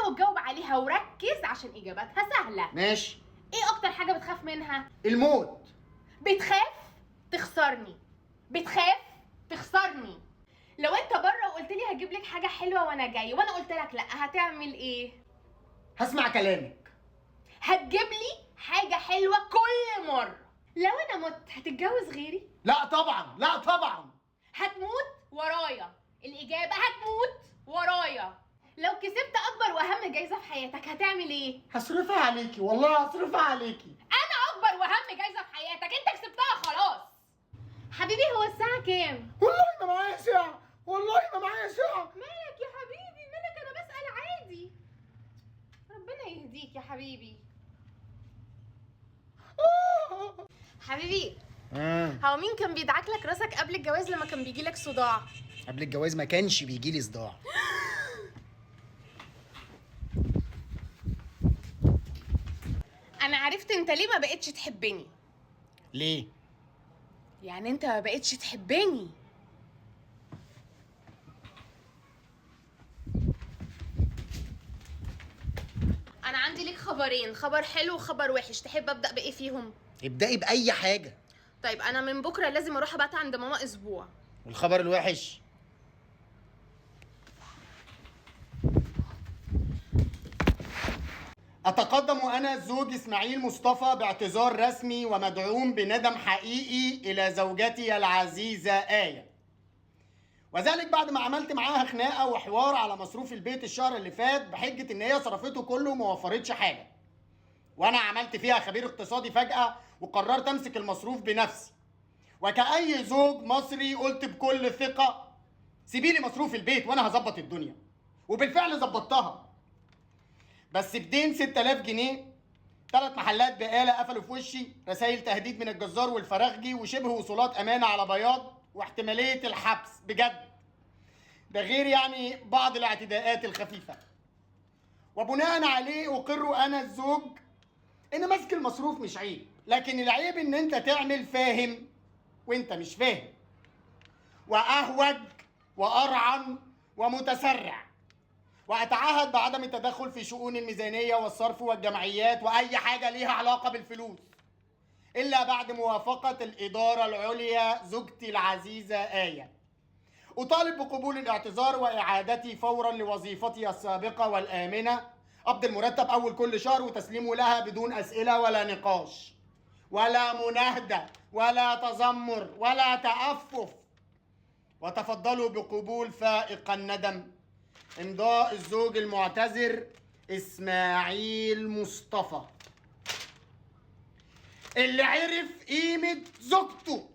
اسئلة وتجاوب عليها، وركز عشان اجاباتها سهلة. ماشي. ايه اكتر حاجة بتخاف منها؟ الموت. بتخاف تخسرني، بتخاف تخسرني. لو انت بره وقلت لي هجيب لك حاجة حلوة وانا جاي، وانا قلت لك لا، هتعمل ايه؟ هسمع كلامك. هتجيب لي حاجة حلوة كل مرة. لو انا مت هتتجوز غيري؟ لا طبعا، لا طبعا. هتموت ورايا. الاجابة هتموت ورايا. لو كسبت اكبر واهم جايزة في حياتك هتعمل ايه؟ هصرفها عليكي، والله هصرفها عليكي. انا اكبر واهم جايزة في حياتك انت كسبتها خلاص. حبيبي هو الساعة كام؟ والله ما معايا ساعة، والله ما معايا ساعة. مالك يا حبيبي مالك؟ انا بسأل عادي. ربنا يهديك يا حبيبي. حبيبي هو مين كان بيدعك لك راسك قبل الجواز لما كان بيجي لك صداع؟ قبل الجواز ما كانش بيجي لي صداع. انا عرفت انت ليه ما بقتش تحبني. ليه؟ يعني انت ما بقتش تحبني. انا عندي ليك خبرين، خبر حلو وخبر وحش، تحب ابدا بايه فيهم؟ ابدأي بأي حاجة. طيب انا من بكره لازم اروح ابات عند ماما اسبوع. والخبر الوحش؟ أتقدم أنا الزوج إسماعيل مصطفى باعتذار رسمي ومدعوم بندم حقيقي إلى زوجتي العزيزة آية، وذلك بعد ما عملت معاها خناقة وحوار على مصروف البيت الشهر اللي فات بحجة إن هي صرفته كله وما وفرتش حاجة، وأنا عملت فيها خبير اقتصادي فجأة وقررت أمسك المصروف بنفسي، وكأي زوج مصري قلت بكل ثقة سيبيلي مصروف البيت وأنا هظبط الدنيا، وبالفعل ظبطتها، بس بدين 6000 جنيه، 3 محلات بقالة قفلوا في وشي، رسائل تهديد من الجزار والفراخجي، وشبه وصولات أمانة على بياض، واحتمالية الحبس بجد، ده غير يعني بعض الاعتداءات الخفيفة. وبناء عليه أقر أنا الزوج إن مسك المصروف مش عيب، لكن العيب إن أنت تعمل فاهم وأنت مش فاهم، وأهوج وأرعن ومتسرع، وأتعهد بعدم التدخل في شؤون الميزانية والصرف والجمعيات وأي حاجة ليها علاقة بالفلوس إلا بعد موافقة الإدارة العليا زوجتي العزيزة آية. أطالب بقبول الاعتذار وإعادتي فورا لوظيفتي السابقة والآمنة، قبض المرتب أول كل شهر وتسليمه لها بدون أسئلة ولا نقاش ولا مناهدة ولا تذمر ولا تأفف، وتفضلوا بقبول فائق الندم. امضاء الزوج المعتذر اسماعيل مصطفى، اللي عرف قيمة زوجته.